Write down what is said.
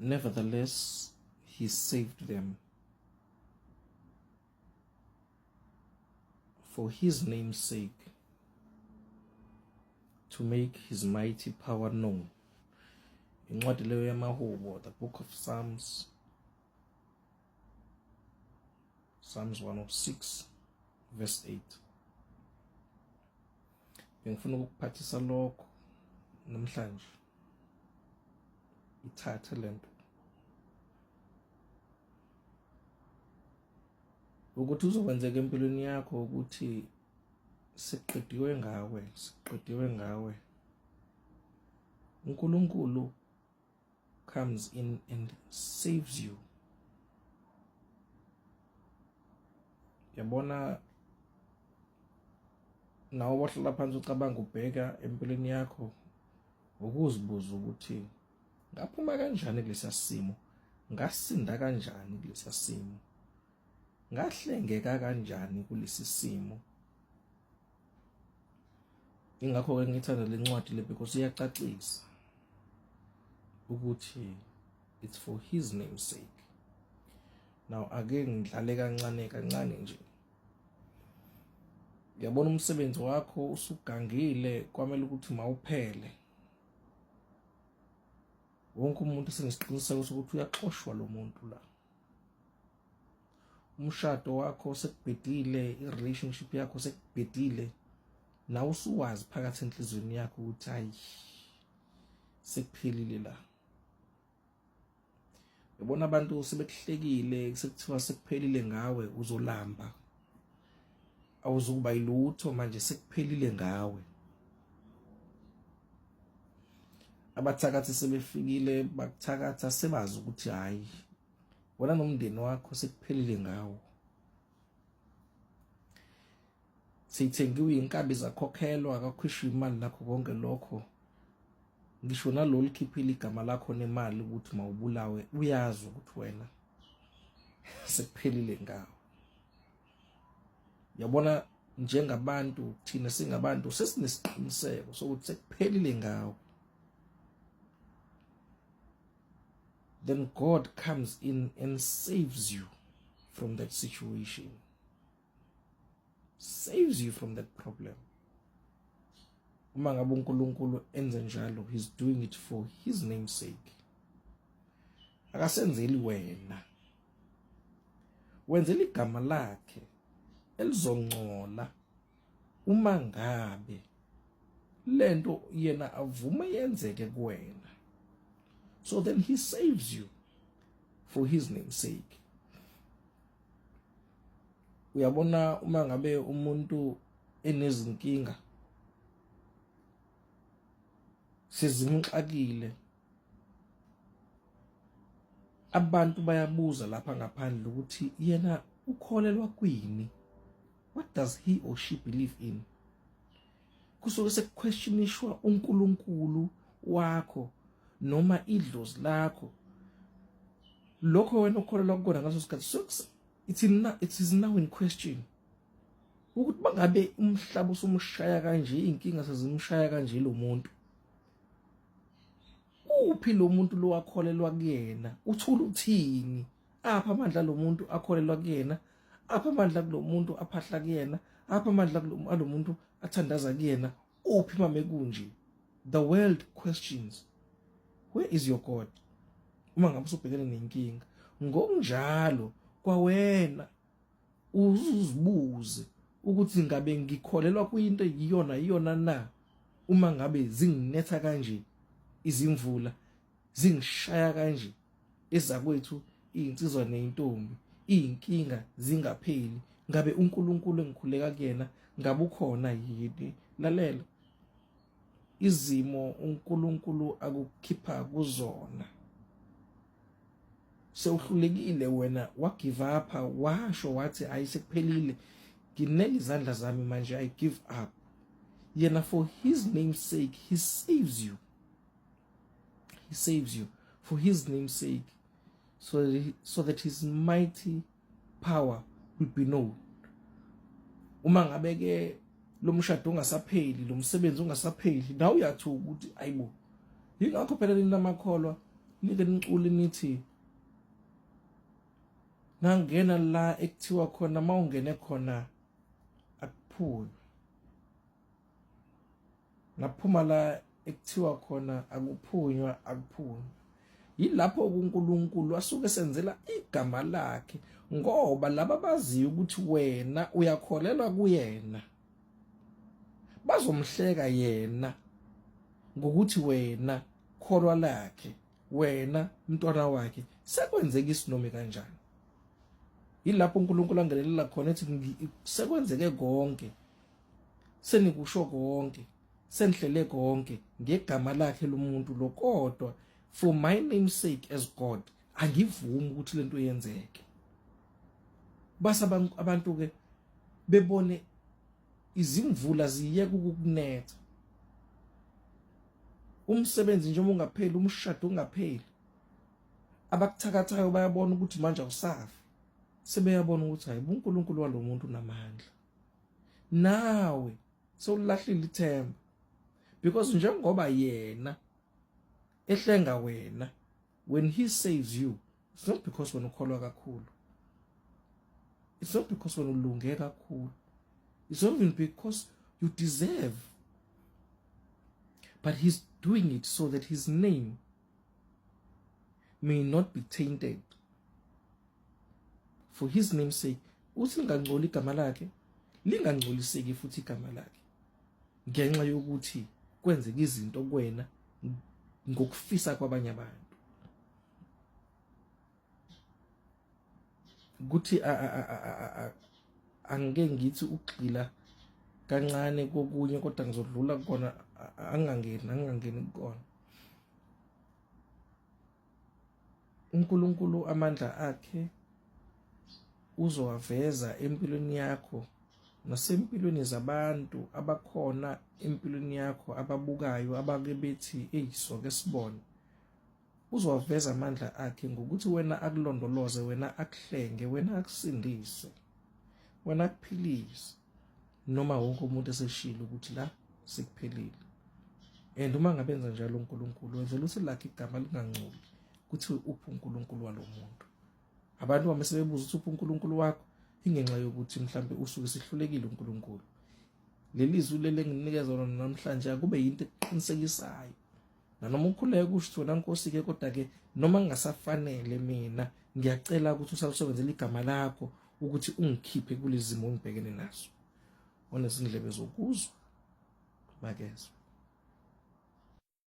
Nevertheless, he saved them for his name's sake, to make his mighty power known. Incwadi leyo yamahubo, the book of Psalms, Psalms 106 verse 8. Bengifuna ukukuphathisa lokho namhlanje. Ithathe lento ukuthi uzokwenzeka empilweni yakho ukuthi siqediwe ngawe, siqediwe ngawe. uNkulunkulu comes in and saves you. Yabona, nawe wahlala phansi ucabanga, ubheka empilweni yakho, ukuzibuza ukuthi ngaphuma kanjani kulesa simo, ngasinda kanjani kulesa simo, ngahlengeka kanjani kulesi simo. Ingakho-ke ngithanda le ncwadi le, because iyacacisa ukuthi it's for his name's sake. Now ake ngidlale kancane kancane nje. Uyabona, umsebenzi wakho usugangile, kwamele ukuthi mawuphele. Wonke umuntu senesiqiniseko sokuthi uyaxoshwa lo muntu la. Umshado wakho sekubhedile, i-relationship yakho sekubhedile, nawe usuwazi phakathi enhliziyweni yakho ukuthi hayi, sekuphelile la. Yabona, abantu sebekuhlekile, sekuthiwa sekuphelile ngawe, uzolamba, awuzukuba yilutho manje, sekuphelile ngawe. Abathakathi sebefikile bakuthakatha, sebazi ukuthi hayi, wena nomndeni wakho sekuphelile ngawo. Seyithengiwe inkabi, zakhokhelwa, akakhishwa imali nakho konke lokho. Ngisho nalo likhiphile igama lakho nemali ukuthi mawubulawe, uyazi ukuthi wena sekuphelile ngawo. Yabona, njengabantu, thina singabantu sesinesiqiniseko sokuthi sekuphelile ngawo. Then God comes in and saves you from that situation, saves you from that problem. Uma ngabe uNkulunkulu enze njalo, he's doing it for his name's sake. Akasenzeli wena, wenzela igama lakhe elizongcola uma ngabe lento yena avume yenzeke kuwena. So then he saves you for his name's sake. Uyabona, uma ngabe umuntu enezinkinga sezimxakile, abantu bayabuza lapha ngaphandle ukuthi yena ukholelwa kwini, what does he or she believe in? Kusuke sekuquestionishwa uNkulunkulu wakho noma idlozi lakho, lokho wena ukholelwa kukona ngaso sikhathi. So it is now in question ukuthi bangabe umhlaba usumshaya kanje, inkinga sezimshaya kanje lo muntu, uphi lo muntu lo akholelwa kuyena? Uthula uthini apha amandla lo muntu akholelwa kuyena? Apha amandla kulo muntu aphahla kuyena? Apha amandla alo muntu athandaza kuyena? Uphi mame kunje? The world questions, where is your God, uma ngabe usubhekene nenkinga. Ngokunjalo kwawena uzuzibuze ukuthi ngabe ngikholelwa kuyinto iyona iyona na, uma ngabe zinginetha kanje izimvula, zingishaya kanje ezakwethu izinsizwa nezintombi, izinkinga zingapheli, ngabe uNkulunkulu engikhuleka kuyena ngabe ukhona yini? Lalela, izimo uNkulunkulu akukhipha kuzona, sewuhlulekile wena, wagive up, washo wathi hayi, sekuphelile, nginele izandla zami manje, I give up. Yena, for his name's sake, he saves you. He saves you for his name's sake, so that his mighty power will be known. Uma ngabe ke lo mshado ungasapheli, lo msebenzi ungasapheli, nawe uyathuka ukuthi ayibo. Yingakho phela nina amakholwa Nike nicule nithi nangena la ekuthiwa khona mawungene khona akuphunywa. Naphuma la ekuthiwa khona akuphunywa akuphunywa. Yilapho uNkulunkulu asuke senzela igama lakhe ngoba laba baziyo ukuthi wena uyakholelwa kuyena. Bazomhleka yena ngokuthi wena kholwa lakhe wena mntwana wakhe sekwenzeka isinome kanjani. Yilapho uNkulunkulu angenelela khona ethi sekwenzeke konke senikusho konke senihlele konke ngegama lakhe lomuntu lo kodwa for my name sake as God angivumi ukuthi lento yenzeke. Base abantu ke bebone izimvula ziyeka ukukunetha, umsebenzi njengoba ungapheli, umshado ungapheli, abakuthakathayo bayabona ukuthi manje awusafi, sebeyabona ukuthi hayi uNkulunkulu walomuntu unamandla. Nawe sewulahlile ithemba because njengoba yena ehlenga wena, when he saves you, it's not because wena ukholwa kakhulu, it's not because wena ulunge kakhulu, it's not even because you deserve, but he's doing it so that his name may not be tainted. For his name's sake, uthi lingangcoli igama lakhe, lingangcoliseki futhi igama lakhe ngenxa yokuthi kwenzeka izinto kuwena ngokufisa kwabanye abantu. Kuthi angike ngithi ukugxila kancane kokunye kodwa ngizodlula kukona, angingangeni kukona. uNkulunkulu amandla akhe uzowaveza empilweni yakho nasempilweni zabantu abakhona empilweni yakho ababukayo abake bethi eyi soke sibone. Uzowaveza amandla akhe ngokuthi wena akulondoloze, wena akuhlenge, wena akusindise, wena akuphilise noma wonke umuntu eseshilo ukuthi la sekuphelile. And uma ngabe enza njalo uNkulunkulu wenzela ukuthi lakhe igama lingangcoli, kuthiwe uphi uNkulunkulu walo muntu. Abantu uma sebebuza ukuthi uphi uNkulunkulu wakho, ingenxa yokuthi mhlambe usuke sihlulekile uNkulunkulu. Leli zwi leli enginikeza lona namhlanje akube yinto eqinisekisayo. Nanoma ukhuleka kusho ukuthi wena Nkosi ke, kodwa ke noma ngingasafanele mina ngiyacela ukuthi usalisebenzele igama lakho ukuthi ungikhiphe kulezi zimo engibhekene nazo. Onezindlebe zokuzwa makezwe.